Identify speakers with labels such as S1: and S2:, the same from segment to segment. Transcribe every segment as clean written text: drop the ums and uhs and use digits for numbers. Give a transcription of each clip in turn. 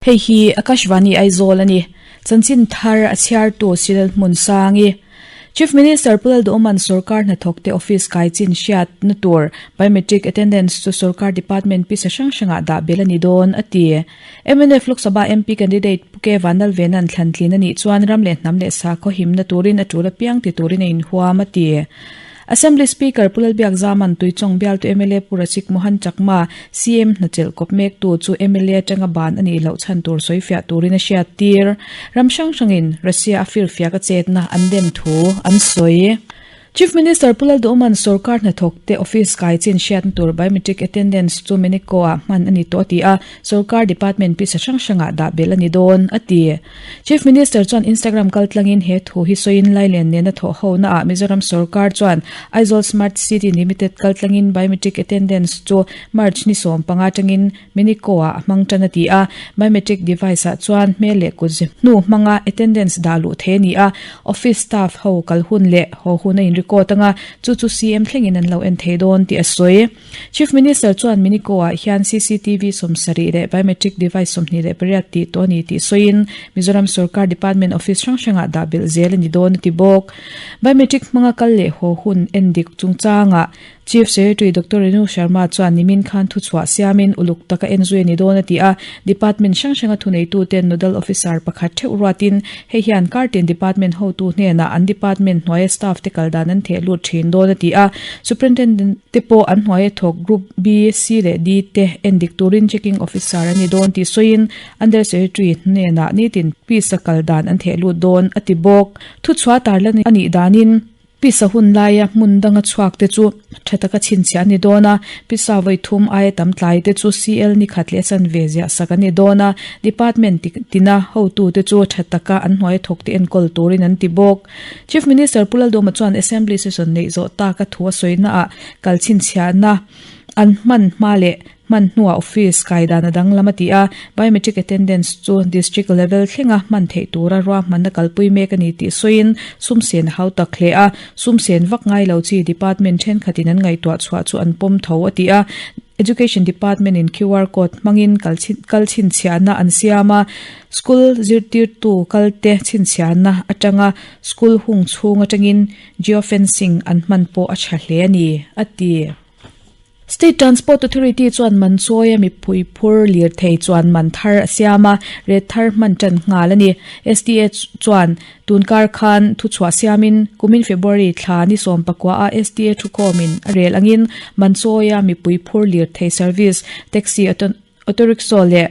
S1: Hei hi Akashvani Aizawl a ni. Chanchin thar a chhiartu Silal Hmunsangi. Chief Minister Pu Lalduhawma'n sorkar hnathawkte office kai chin hriatna tur biometric attendance chu sorkar department pisa hrang hrangah dah belh a ni dawn, a ti. Mnf Lok Sabha MP candidate Pu K Vanlalvena'n thlantlin a nih chuan ram leh hnam leh sakhaw himna turin a tul apiang ti turin a inhuam, a ti. Assembly Speaker Pu Lalbiakzaman Tuichawng bialtu mla Pu Rachik Mohan Chakma, CM hnachelh kawp mektu chu mla atanga ban a nih loh chhan tur sawifiah turin a hriattir. Ram hrang hrangin Russia a firfiak a chetna an dem thu an sawi. Chief Minister Pu Lalduhawman sorkar hnathawkte office kai chin hriatna tur biometric attendance chu Meniko-ah hman a ni tawh a ti a, sorkar department pisa hrang hrangah dah belh a ni dawn, a ti. Chief Minister chuan Instagram kaltlangin he thu hi sawiin Lailen nena thawh hona ah Mizoram sorkar chuan Aizawl Smart City Limited kaltlangin biometric attendance chu March ni 15 atangin Minico ah a hmang tan a ti a. Biometric device ah chuan hmel leh kut ze hnu hmanga attendance dah luh thei a ni a, office staff ho kal hun leh haw hun a in record anga chu chu CM thlengin an lo en thei dawn tih a sawi. Chief Minister chuan Minico-ah hian cctv 70 leh biometric device 28 tih tawh a ni tih sawiin Mizoram sorkar department office hrang hrangah dah belh zel a ni dawn a ti bawk. Biometric hmanga kal leh haw hun endik chungchangah Chief Secretary Doctor Renu Sharma chuan nimin khan thuchhuah siamin uluk taka enzui a ni dawn a ti a, department hrang hranga thuneituten nodal officer pakhat theuh ruatin hei hian kartin department hotu hnenah an department hnuaia staff te kal dan an theh lut thin dawn a ti a. Superintendent te pawh an hnuaia thawk Group B, C leh D te en dik turin checking officer a ni dawn tih sawiin Under Secretary hnenah nitin pisa kal dan an theh lut dawn a ti bawk. Thuchhuah tarlan a nih danin pisa hun laia hmun danga chhuak te chu tha taka chhinchhiah a ni dawn a, pisa vawi thum aia tam tlai te chu CL ni khat leh a chanve ziah sak a ni dawn a, department tina hotute chu tha taka an hnuaia thawk te enkawl turin an ti bawk. Chief Minister Pu Lalduhma chuan Assembly session neih zawh taka thu a sawina ah kal chhinchhiahna an hman hma leh hman hnuah office kai dan a danglam a ti a, biometric attendance chu district level thlenga hman theih tura ruahmanna kalpui mek a ni tih sawiin sumsen a hau tak hle a, sumsen vak ngai lo chi department thenkhatin an ngaihtuah chhuah chu an pawm tho a ti a. Education Department in QR code hmangin kal chhinchhiahna an siam a, school zirtirtu kalte chhinchhiahna atanga school hung chhung atangin geofencing an hman pawh a tha hle a ni, a ti. State Transport Authority chuan man chawia mipui phur lirthei chuan man thar a siam a, rate thar hman tan nghal a ni. STA chuan Tunkar khan thuchhuah siamin kumin February thla ni 19 a STA thukhawmin a rel angin Manchawia mipui phur lirthei service, taxi, autorickshaw leh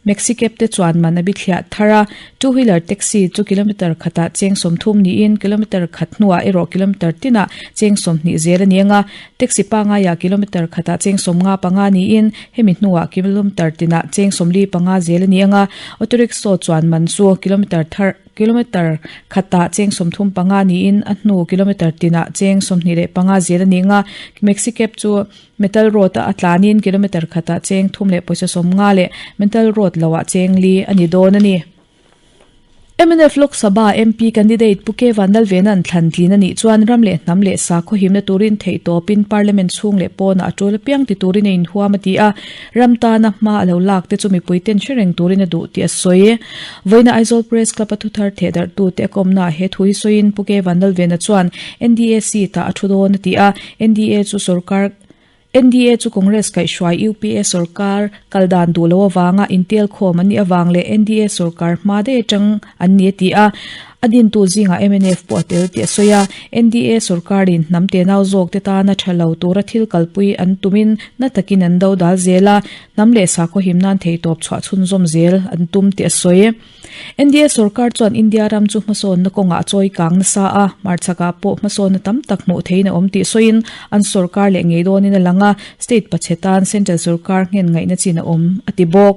S1: maxi cab te chuan man a bithliah thar a. Two wheeler taxi chu kilometre khatah cheng 30 niin kilometre khat hnuah erawh kilometre tinah cheng 20 zel a ni ang a. Taxi pangaiah kilometre khatah cheng 55 niin hemi hnuah kilometre tinah cheng 45 zel a ni ang a. Autorickshaw chuan man chu kilometre thar Kilometre khatah cheng 35 niin a hnu kilometre tinah cheng 25 zel a ni nga. Maxi cab chu metal road a tlanin kilometre khatah cheng thum leh pawisa 50 leh metal road loah cheng li a ni dawn a ni. Mnf Lok Sabha MP candidate Pu K Vanlalvena'n thlan tlin a nih chuan ram leh hnam leh sakhaw himna turin theihtawpin Parliament chhung leh pawnah a tul apiang ti turin a inhuam a ti a. Ram tana hma a lo lak te chu mipui ten hre reng turin a duh tih a sawi. Vawiina Aizawl Press Club a thuthar theh darhtute a kawmnaah he thu hi sawiin Pu K Vanlalvena chuan NDA seat ah a thu dawn a ti a, NDA chu sorkar NDA chu Congress kaihhruai UPA sorkar kal dan duh loh avanga intelkhawm an nih avang leh NDA sorkar hma daih atang an ni a ti a. A dintu zingah mnf pawh a tel tih a sawi a, NDA sorkarin hnam tenau zawkte tana tha lo tura thil kalpui an tumin na takin an do dal zel a, hnam leh sakhaw him nan theihtawp chhuah chhunzawm zel an tum tih a sawi. NDA sorkar chuan India ram chu hmasawnna kawngah a chawi kang nasa a, hmarchhakah pawh hmasawnna tam tak hmuh theihin a awm tih sawiin an sorkar leh ngei dawnin a lang a, state pachhe tan central sorkar nghen ngaihna chin a awm a ti bawk.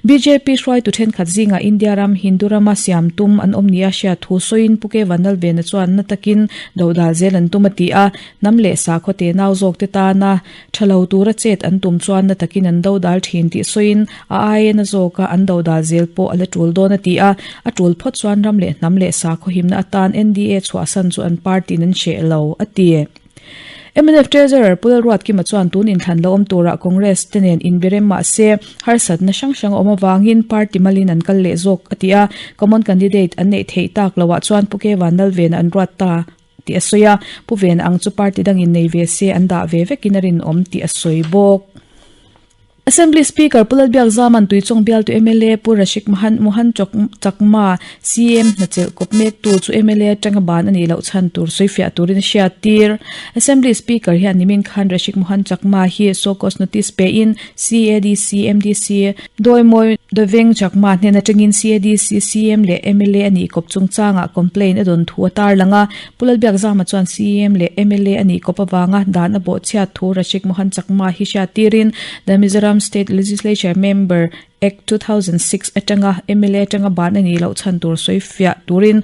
S1: Bjp hruaitu thenkhat zingah India ram Hindu rama siam tum an awm nia hriat thu sawiin Pu K Vanlalvena chuan na takin dodal zel an tum a ti a, hnam leh sakhaw tenau zawkte tana tha lo tura chet an tum chuan na takin an dodal thin tih sawiin a aia na zawka an dodal zel pawh a la tul dawn a ti a, a tul phawt chuan ram leh hnam leh sakhaw himna atan NDA chhuahsan chu an party in an hreh lo a ti. Mnf Treasurer Pu Lalruatkima chuan tun inthlan lo awm turah Congress te nen inbirem mah se harsatna hrang hrang a awm avangin party malin an kal leh zawk a ti a, common candidate an neih theih tak loah chuan Pu Kevan Lalvena an ruat ta tih a sawi a, Pu Vena ang chu party dangin nei ve se an dah ve vekin a rinawm tih a sawi bawk. Assembly Speaker Pu Lalbiakzaman Tuichawng bialtu mla Pu Rashik Mohan Mohan Chakma CM hnachelh kawp mektu chu mla atanga ban a nih loh chhan tur sawifiah turin a hriat tir. Assembly Speaker hian nimin khan Rashik Mohan Chakma hi show cause notice pein CADC MDC Dawimawi Dawiveng Chakma hnen atangin CADC CM leh mla a nih kawp chungchangah complaint a dawn thu a tarlang a. Pu Lalbiakzama chuan CEM leh mla a nih kawp avanga dan a bawhchhiat thu Rashik Mohan Chakma hi hriattirin The Mizoram State Legislature Member Act 2006 atanga mla atanga ban a nih loh chhan tur sawifiah turin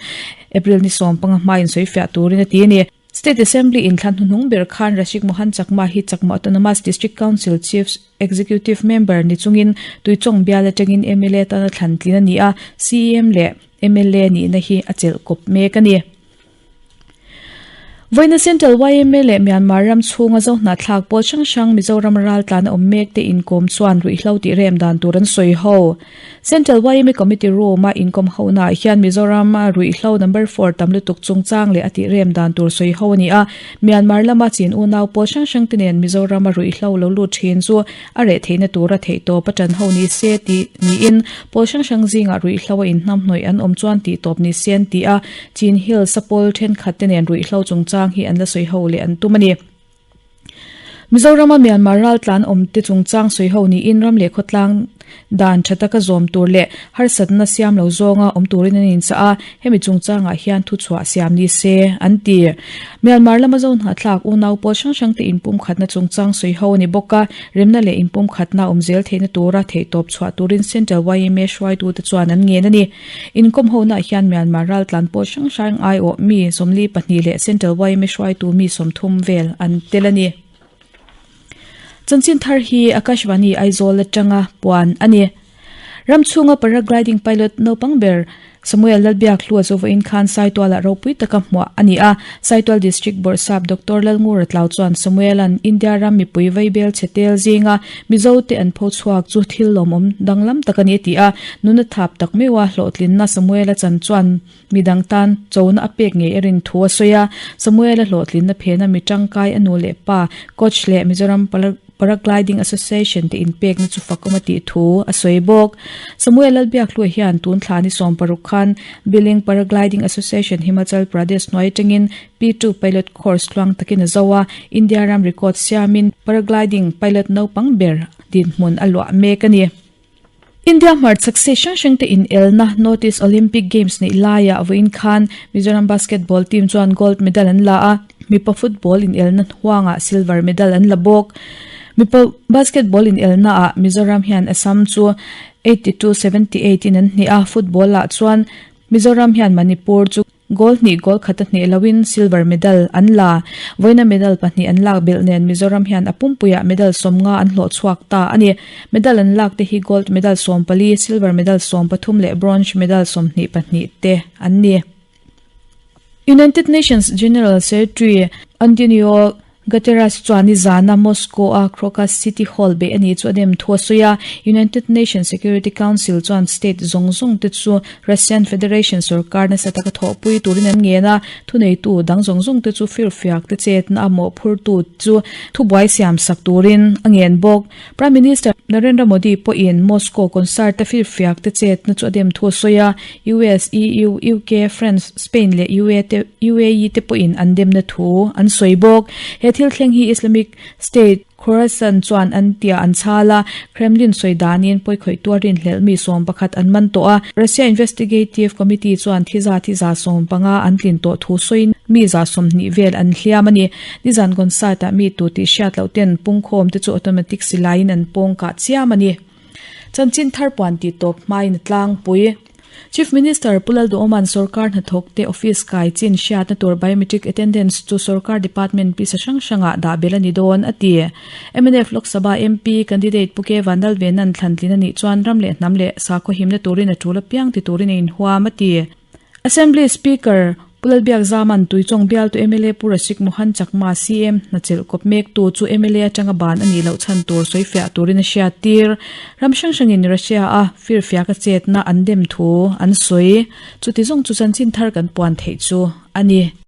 S1: April ni sawmpanga hmain sawifiah turin a ti a ni. State Assembly inthlan hnuhnung ber khan Rashik Mohan Chakma hi Chakma Autonomous District Council Chief Executive Member ni chungin Tuichawng bial atangin mla tana thlan tlin a ni a, CEM leh mla nihna hi a chelh kawp mek a ni. Vawiina Central yma leh Myanmar ram chhunga zohnahthlak pawl hrang hrang Mizoram raltlan a awm mek te inkawm chuan ruihhlo tih rem dan tur an sawi ho. Central yma Committee Room a inkawm honaah hian Mizoram a ruihhlo number four tam lutuk chungchang leh a tih rem dan tur sawi ho a ni a. Myanmar lama chin unau pawl hrang hrang te nen Mizoram a ruihhlo lo lut thin chu a reh theihna tura theihtawp a ṭan ho ni se tih niin pawl hrang hrang zingah ruihhlo a inhnamhnawih an awm chuan tihtawp ni se an ti a, Chin Hills a pawl thenkhat te nen ruihhlo chungchang hi an la sawi ho leh an tum a ni. Mizorama Myanmar raltlan awmte chungchang sawi ho niin ram leh khawtlang dan tha taka zawm tur leh harsatna siam lo zawnga awm turin an inchah a, hemi chungchangah hian thuchhuah siam ni se an ti. Myanmar lama zohnahthlak unau pawl hrang hrangte inpumkhatna chungchang sawi ho a ni bawk a, remna leh inpumkhatna awm zel theihna tura theihtawp chhuah turin Central yma hruaitute chuan an ngen a ni. Inkawm honaah hian Myanmar raltlan pawl hrang hrang aiawh mi 42 leh Central yma hruaitu mi 30 vel an tel a ni. Chanchin thar hi Akashvani Aizawl atanga puan a ni. Ram chhunga paragliding pilot naupang ber Samuel Lalbiakhlua chu vawiin khan Saitualah ropui taka hmuah a ni a. Saitual District Bawrhsap Doctor Lalngura Tlau chuan Samuela'n India ram mipui vaibel chhe tel zinga Mizote an pho chhuak chu thil lawmawm danglam tak a ni a ti a. Nuna thap tak meuha hlawhtlinna Samuela chan chuan Midang tan chona a pek ngei a rin thu a sawi a, Samuel-a hlawhtlinna phena mi tangkai a nu leh pa, coach leh Mizoram Paragliding Association te inpekna chu fakawm a tih thu a sawi bawk. Samuel Lalbiakhlua hian tun thla ni 16 khan Billing Paragliding Association Himachal Pradesh hnuai atangin P2 Pilot Course tluang takin a zo a, India ram record siamin Paragliding Pilot naupang ber dinhmun a luah mek a ni. India hmarchhak state hrang hrang te inelna North East Olympic Games neih laiah vawiin khan Mizoram Basketball team chuan gold medal an la a, mipa football inelna huangah silver medal an la bawk. Mipa basketball inelna ah Mizoram hian Assam chu 82 78 in an hneh a, football ah chuan Mizoram hian Manipur chu Goal hnih goal khat a hneh loin silver medal an la. Vawiina medal pahnih an lak belh nen Mizoram hian a pumpuiah medal sawmnga an hlawh chhuak ta a ni. Medal an lak te hi gold medal 14, silver medal 13 leh bronze medal 22 te an ni. United Nations General Secretary Antonio Guterres chuan nizana Moscow-a Crocus City Hall beih a nih chu a dem thu a sawi a. United Nations Security Council chuan state zawng zawng te chu Russian Federation sorkar nasa taka thawhpui turin an ngen a, thuneitu dang zawng zawng te chu firfiak te chetna a mawhphurtu chu thubuai siam sak turin a ngen bawk. Prime Minister Narendra Modi pawhin Moscow concert-a firfiak te chetna chu a dem thu a sawi a, US, EU, UK, France, Spain leh UAE te pawhin an demna thu an sawi bawk. He thil thleng hi Islamic State Khorasan chuan an tia an chhal a, Kremlin sawi danin pawikhawih tuar rinhlelh mi 11 an man tawh a, Russia Investigative Committee chuan thiza thiza 15 an tlin tawh thu sawiin mi 20 vel an hliam a ni. Nizan concert-ah mi tu tih hriat loh ten pungkhawm te chu automatic silaiin an pawng kah chiam a ni. Chanchin thar puan tih tawp hmain a tlangpui. Chief Minister Pu Lalduhoma'n sorkar hnathawk te office kai chin hriatna tur biometric attendance chu sorkar department pisa hrang hrangah dah belh a ni dawn a ti. Mnf Lok Sabha MP candidate Pu K Vanlalvena'n thlantlin a nih chuan ram leh hnam leh sakhaw himna turin a tul apiang ti turin a inhuam a ti. Assembly Speaker. Pu Lalbiakzama'n Tuichawng bialtu mla Pu Rasik Mohan Chakma CM hna chelh kawp mektu chu mla atanga ban a nih loh chhan tur sawifiah turin a hriattir. Ram hrang hrangin Russia a firfiak a chetna an dem thu an sawi. Chuti zawng chu chanchin thar kan puan theih chu a ni.